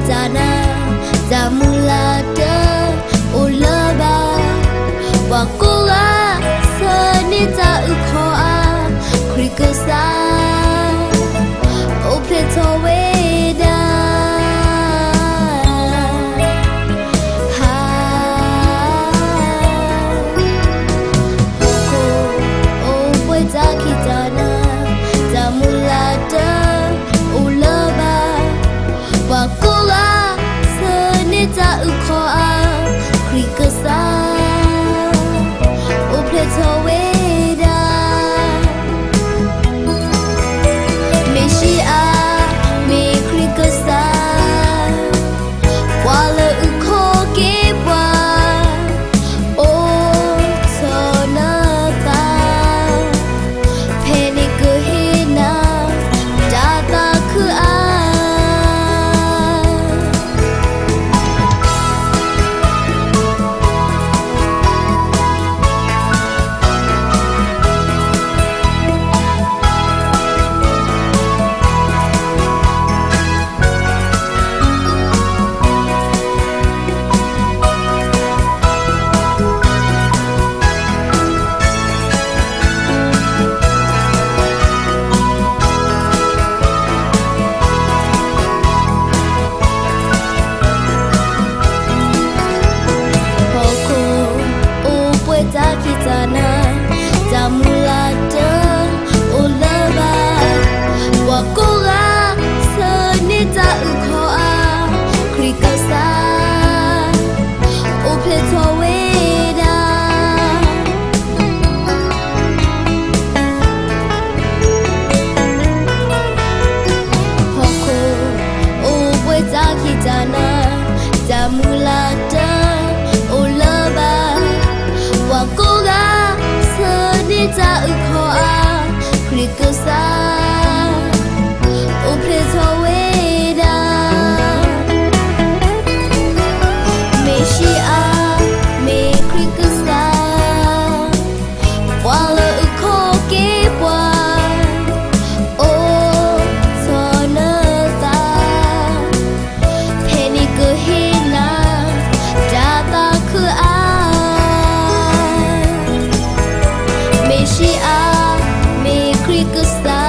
တၢ်မုၢ်လၢ်တၢ်အိၣ်လၢၤဘၣ်, ပှၤကိးဂၤဆၢန့ၢ်တၢ်အုၣ်ခီၣ်အါ, ခရံာ်ကစၢ် အိၣ်ဖျဲၣ်ထီၣ်ဝဲဒၣ် ဟါ, ဟီၣ်ခိၣ်အိၣ်ပှဲၤတၢ်ခံးတၢ်နၤ, တၢ်မုၢ်လၢ်တၢ်အိၣ်လၢၤဘၣ်, ပှၤကိးဂၤဆၢန့ၢ်တၢ်အုၣ်ခီၣ်အါ, ခရံာ်ကစၢ် အိၣ်ဖျဲၣ်ထီၣ်ဝဲဒၣ် မ့ၣ်ၡံအၤ မ့ၢ်ခရံာ်ကစၢ်, ပှၤလၢအုၣ်ခီၣ်က့ၤပှၤ အိးထီၣ်နသး, ဖဲန့ၣ်ကဟ့ၣ်နၤ တၢ်သးခုအါ. ဟီၣ်ခိၣ်အိၣ်ပှဲၤတၢ်ခံးတၢ်နၤ, တၢ်မုၢ်လၢ်တၢ်အိၣ်လၢၤဘၣ်, ပှၤကိးဂၤဆၢန့ၢ်တၢ်အုၣ်ခီၣ်အါ, ခရံာ်ကစၢ် အိၣ်ဖျဲၣ်ထီၣ်ဝဲဒၣ် ဟီၣ်ခိၣ်အိၣ်ပှဲၤတၢ်ခံးတၢ်နၤ, တၢ်မုၢ်လၢ်တၢ်အိၣ်လၢၤဘၣ်, ပှၤကိးဂၤဆၢန့ၢ်တၢ်အုၣ်ခီၣ်အါ, ခရံာ်ကစၢ် အိၣ်ဖျဲၣ်ထီၣ်ဝဲဒၣ် မ့ၣ်ၡံအၤ မ့ၢ်ခရံာ်ကစၢ်, ပှၤလၢအုၣ်ခီၣ်က့ၤပှၤ အိးထီၣ်နသး, ဖဲန့ၣ်ကဟ့ၣ်နၤ တၢ်သးခုအါ. မ့ၣ်ၡံအၤ မ့ၢ်ခရံာ်ကစၢ်